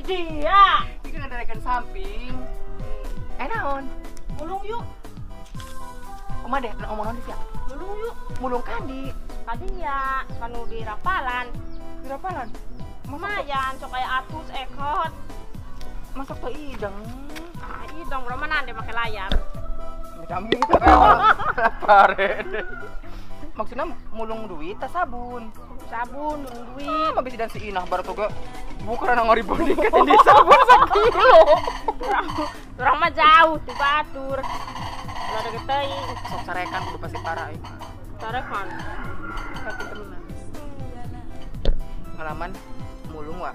Dia. Ini kan ada rekan samping. Naon? Mulung yuk. Oma deh, ngomong naon sih ya? Mulung yuk. Mulung kandi. Kadi ya, kanu di rapalan. Di rapalan? Lumayan, sok kayak atus ekot. Masuk tuh ideng. Ah, ideng urang mah nande make layar. Kami lapar. Maksudnya mulung duit tas sabun. Sabun, mulung duit. Ah, habis dan si Inah baru tuh bukan ngoribonding ke di sabun sakilo. Urang mah jauh tuh batur. Kalau ada geteuing sok carekan kudu pasti parah ieu. Carekan. Tapi temenan. Pengalaman mulung wa.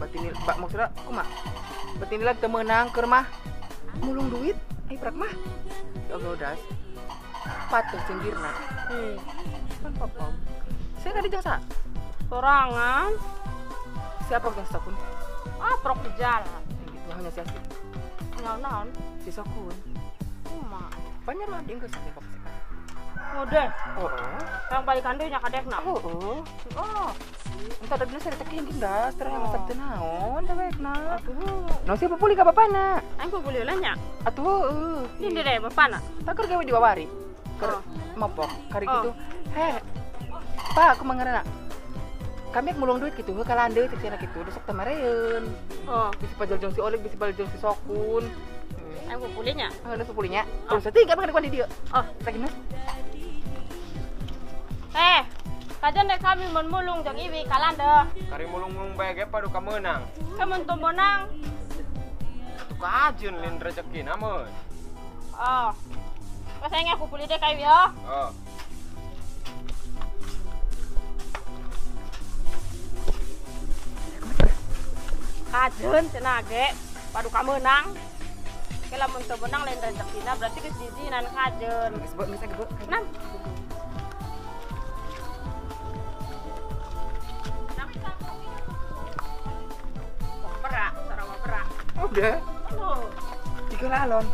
Berarti maksudnya kumaha? Berarti nilai teu meunang keur mah mulung duit ai prak mah. Ya Allah das. Patuh cinggirna. Kan popom. Saya tadi jasa. Sorangan. Siapa yang sokun? Ah, prok di jalan. Gitu hanya si Asik. Naon-naon? Si sokun. Kumaha? Banyak lah dia geus sampe pok Udah. Oh. Yang balikan deui nya kadekna. Oh. Oh. Entah ada dina sarita kieu das, terang yang masak teu naon dewekna. Atuh. Naon sih pupuli ka bapana? Aing pupuli lah nya. Atuh heueuh. Ini deh bapana. Takur gawe di wawari. Keur mopok kari gitu. Heh. Pak, aku mangarana. Kami mulung duit gitu, heuh kalande cek cenah gitu, besok teh mareun. Oh, bisi pajal jeung si Olik, bisi pajal jeung si Sokun. Aing pupuli nya. Heuh, pupuli nya. Terus teh kan di dieu. Oh, sakieu. Eh, kajen dek kami mun mulung jeung iwi kalande. Kari mulung-mulung bae ge padu kameunang. Kamun teu meunang. Atuh kajeun lin rezekina mun. Oh. Wes aing pupuli dek ka iwi oh. Oh. Kajeun cenah ge padu kameunang. Ke lamun teu meunang lain rezekina berarti geus diizinan kajeun. Geus geus ge. Nah. Perak, sareng perak. Udah. Oh. Tiga lalon.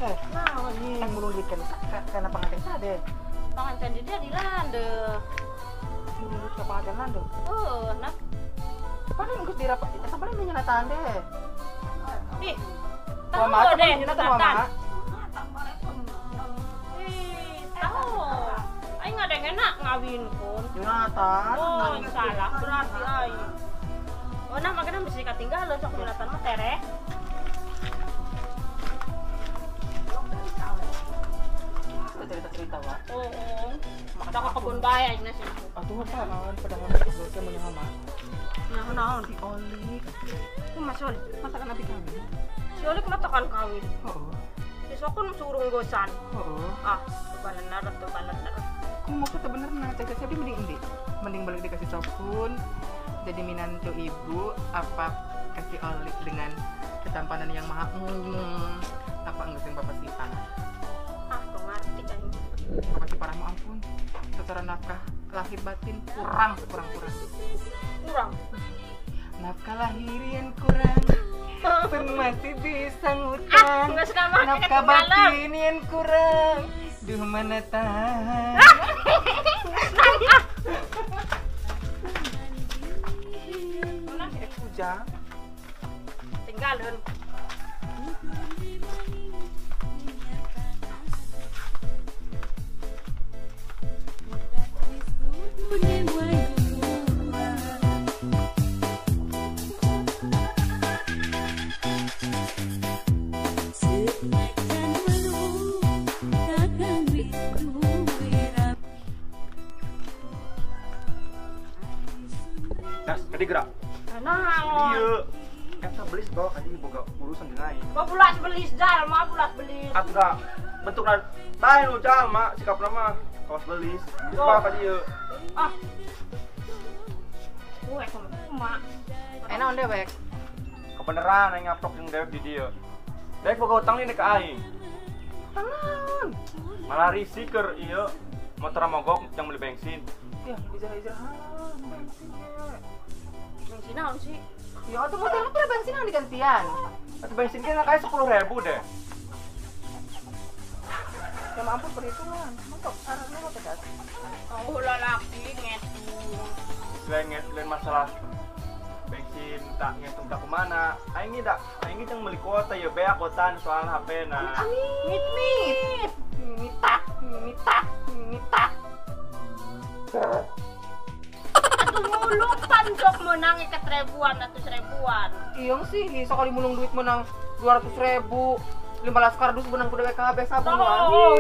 Eh, naon nih? Yang mulung duit kan karena panganten sade. Panganten di dia di lande. Mulung duit ke panganten lande. Oh, nah. Paling geus dirapat, eta paling menyelatan deh. Ih. Tahu deh, nyelatan. Ih, tahu. Aing ngadengena ngawin pun. Nyelatan. Oh, salah berarti aing. Oh, nah makanya mesti katinggalan sok nyelatan mah tereh. Cerita-cerita wa. Oh, oh. Maka ke kebun bae aing sih. Atuh apa naon padahal geus mun mah. Naon naon si Olik. Kumaha si Olik? Masakan abi kawin. Si Olik matakan kawin. Heeh. Si Sokun surung gosan. Heeh. Ah, bener tuh bener. Kumaha maksudnya bener nah, cek siapa mending endi? Mending balik dikasih Sokun jadi minantu ibu apa kasih Olik dengan ketampanan yang maha apa enggak sih bapak si parah. Ah, tuh ngerti aing. Bapak si parah mau ampun. Secara nafkah lahir batin kurang kurang kurang. Kurang. Nafkah lahirin kurang. Pun masih bisa ngutang. Ah, nafkah batinin kurang. Duh mana tahan. Ah. Ujang. Tinggalin. Das, kadi gerak. Naon? Ieu. Eta belis bawa ka dieu boga urusan jeung aing. Bawa belis jalma, bulas belis. Atuh da bentukna lain nu jalma, sikapna mah kawas belis. Geus bawa ka dieu. Ah. Kuwe kumaha? Naon dewek? Kebeneran aing ngaprok jeung dewek di dieu. Dewek boga utang ini ka aing. Utang. Malah risih keur ieu motor mogok yang beli bensin. Ya, ijah-ijah bensin. Bensin naon sih? Ya, atuh motor lu pernah bensin yang digantian. Atuh bensin kan kayak 10.000 deh. Ya ampun perhitungan. Mantap, arahnya mah pedas. Oh, lalaki ngetung. Lain masalah bensin tak ngetung tak kemana. Aing ini dak, aing ini yang beli kuota ya beak kuotaan soal HP na. Amit mit. Mita, mita, mita. Atuh mulung pancok menang ikat ribuan atau seribuan. Iyong sih, sekali mulung duit menang 200.000, 15 kardus menang kudu WKB sabun oh,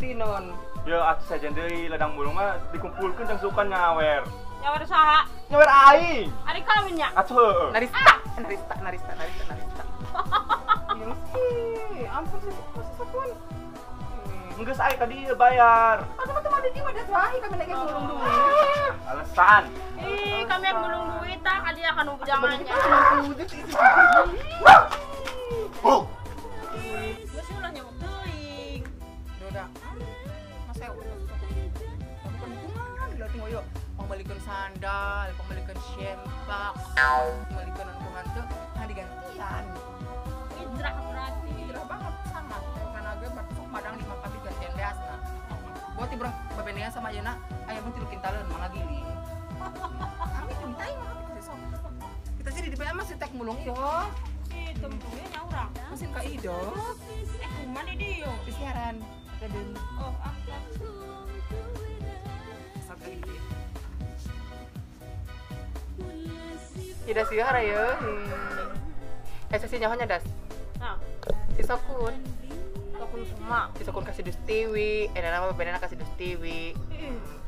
sinon. Ya atuh sajen deui ladang mulung mah dikumpulkeun jeung sukan nyawer. Nyawer saha? Nyawer aing. Ari kawinnya. Atuh heueuh. Narista, narista, narista, narista, narista. Iyong sih, ampun sih, masih sapun. Geus aing tadi bayar. Atuh mah teu di mah wae kami lagi mulung duit. Alasan. Ih, kami yang mulung duit tah ka dia kan ujangannya. Oh. Geus ulah nyamuk teuing. Doda. Mas saya bukan hitungan, berarti ngoyo pembelikan sandal, pembelikan sempak, pembelikan anu hanteu, nah digantian. Hijrah berarti. Hijrah banget sangat. Karena gue bertusuk madang di makapi gantian beasna. Buat tibrang babenean sama ayeuna aya mun 3 kintaleun malah giling. Kami tuh tai mah besok. Kita sih di DPM masih tek mulung ieu. Ih, tempunya nya urang. Mesin ka ido. Eh, kumaha di dieu? Siaran. Kadeun. Oh, ah. Sampai di. Tidak siar ya. Eh, sesi nyahonya das. Nah. Si sokun. Sokun semua. Si sokun kasih dus tiwi, nama babenana kasih dus tiwi.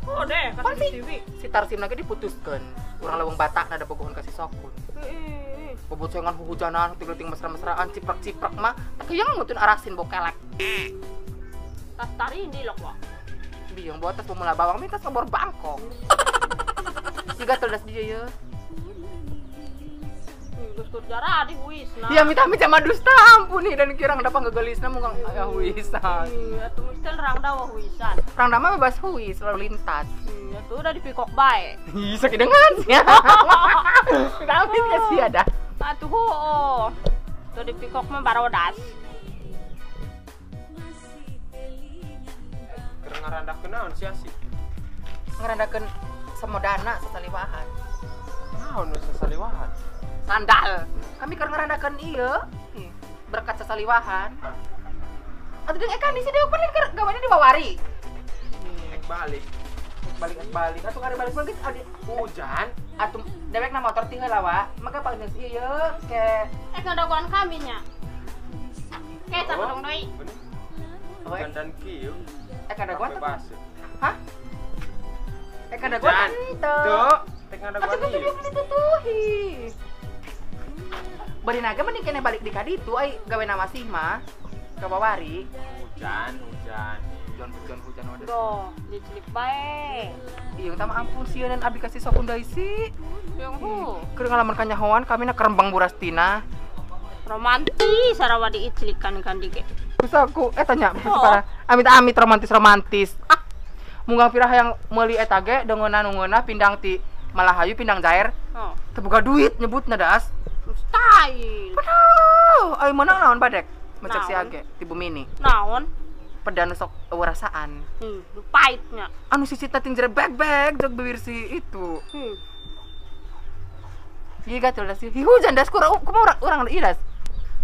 Oh deh, kasih dus tiwi. Si Tarsim lagi diputuskan. Urang leuweung Batak ada bogohon kasih sokun. Bobocengan huhujanan, ting-ting mesra-mesraan, ciprak-ciprak mah, tapi yang ngutun arasin bokelek. Tas tari ini loh kok. Biung bawa tas pemula bawang, minta sobor bangkok. Tiga das dia ya. Jarah di huisna. Ya minta amit sama dusta ampun nih dan kira dapat ngegelisna mung ya huisan. Iya tuh mesti rang dawa huisan. Rang dama bebas huis lalu lintas. Iya tuh udah dipikok bae. Ih sakit dengan sih. Minta amit ke sih ada. Atuh oh. Tuh dipikok mah barodas. Keur ngarandakeun naon sih asik? Ngarandakeun semodana sasaliwahan. Naon nu sasaliwahan? Sandal. Kami keur ngarandakeun ieu berkat sasaliwahan. Atuh deung ekan di sini deui paling keur gawane di Wawari. Ek balik. Ek balik ek balik. Atuh kare balik geus adi hujan. Atuh dewek na motor ti heula wa. Maka paling geus ieu ke ek ngadagoan kami nya. Ke cakdong deui. Hujan dan kieu. Ek ngadagoan teh. Hah? Ek ngadagoan teu. Tek ngadagoan ieu. Atuh ditutuhi. Bari naga mending kene balik di kaditu ai gawe nama sih mah ka Wawari. Hujan, hujan. Hujan, hujan, hujan wadah. Doh, dicilip bae. Iya, tama ampun sieun abdi kasih sokun deui si. Yang hu. Keur ngalaman kanyahoan kami na kerembang burastina. Romantis sarawa diicilikan kan dige. Terus aku tanya parah. Amit-amit romantis-romantis. Ah. Munggang pirah yang meuli eta ge deungeuna nu ngeunah pindang ti Malahayu pindang jair. Oh. Teu boga duit nyebutna das. Style. Padahal, ayo menang naon badek? Mecek si age ti bumi ini. Naon? Pedan sok rasaan. Nu pahitnya. Anu sisi ting jere beg-beg jog bibir si itu. Iya gatel das. Hi hujan das kurang kumaha urang ieu das.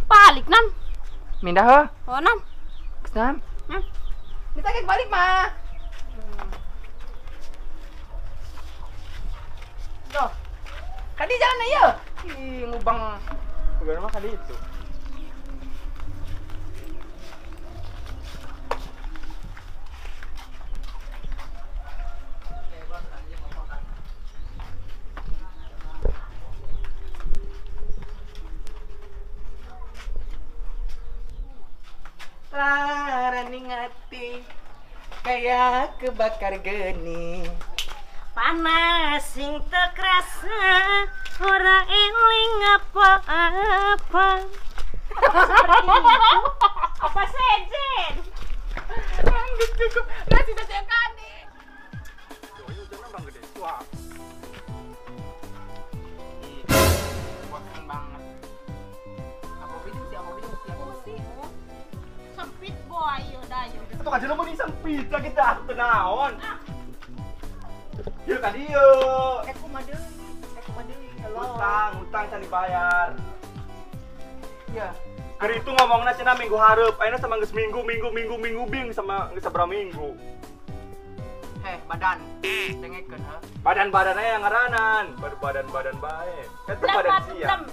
Balik nam. Mindah heuh. Oh nam. Nam. Minta gek balik mah. Tuh. Kadi jalan ieu. Ih, ngubang. Bukan mah kali itu. Larani ngati kayak kebakar geni. Panas sing teu krasa ora eling apa-apa. Apa sejen? Anggus cukup. Nasi saja kani. Hujannya bang gede. Wah. Bosan banget. Apa sih? Apa sih? Sempit boy, udah yuk. Atau kajian mau nih sempit lagi dah tenaon. Yuk tadi yuk. Kumaha deui. Utang can dibayar. Iya. Keur itu ngomongna cenah minggu hareup, ayeuna sama geus minggu bing sama geus sabaraha minggu. Heh, badan. Dengekeun heuh. Badan-badan aya ngaranan, baru badan-badan bae. Eta badan sia.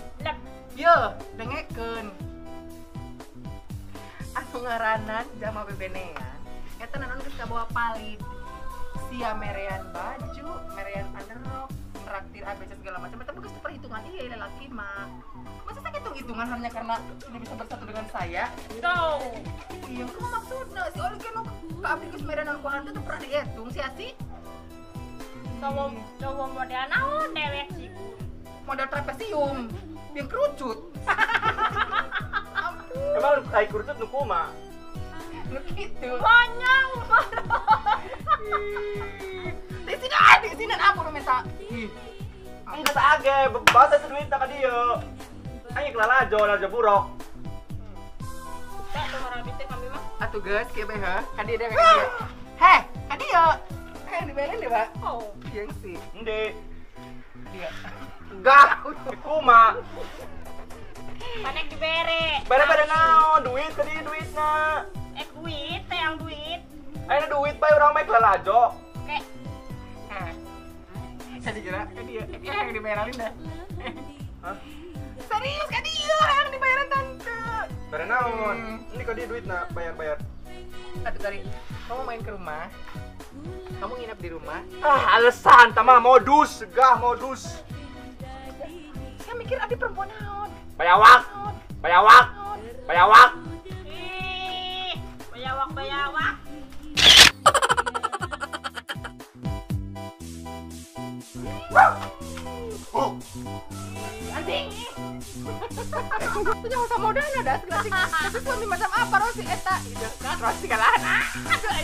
Yeuh, dengekeun. Anu ngaranan jama bebenean. Eta naon geus kabawa palid. Sia merean baju, merean underrok, traktir ABC segala macam. Tapi geus perhitungan iya lelaki mah. Masa saya hitung-hitungan hanya karena sudah bisa bersatu dengan saya? No. Iya, kumaha maksudna? Si Oli kan ka abdi geus merean ku hantu teu pernah dihitung si Asi. Cowok model naon dewek sih. Model trapesium, yang kerucut. Ampun. Emang ai kerucut nu kumaha? Nu kitu. Konyol. Di sini aku nu minta. Enggak age, bebas eta duit ka dieu. Aing lalajo, lalajo buruk. Teh tuh teh kami mah. Atuh geus kieu bae heuh. Ka dieu dewek ka dieu. Heh, ka dieu. Eh dibayarin deh, Pak. Oh, iya sih. Hende. Dia. Enggak, kumaha? Panek dibere. Bare-bare naon, duit ka dieu duitna. Duit, teh yang duit. Ayeuna duit bae urang mah lalajo. Oke. Heh. Saya dikira ka dieu. Yang dibayarin dah. Hah? Serius ka dieu yang dibayaran tante. Bare naon? Ini ka dieu duitna, bayar-bayar. Satu kali, kamu main ke rumah. Kamu nginep di rumah. Ah, alasan tama modus, gah modus. Saya mikir abi perempuan naon. Bayawak. Bayawak. Bayawak. Ih, bayawak. Anjing. Itu jangan sama modalnya dah segala. Tapi suami macam apa Rosi eta? Gitu. Rosi kalahan. Aduh.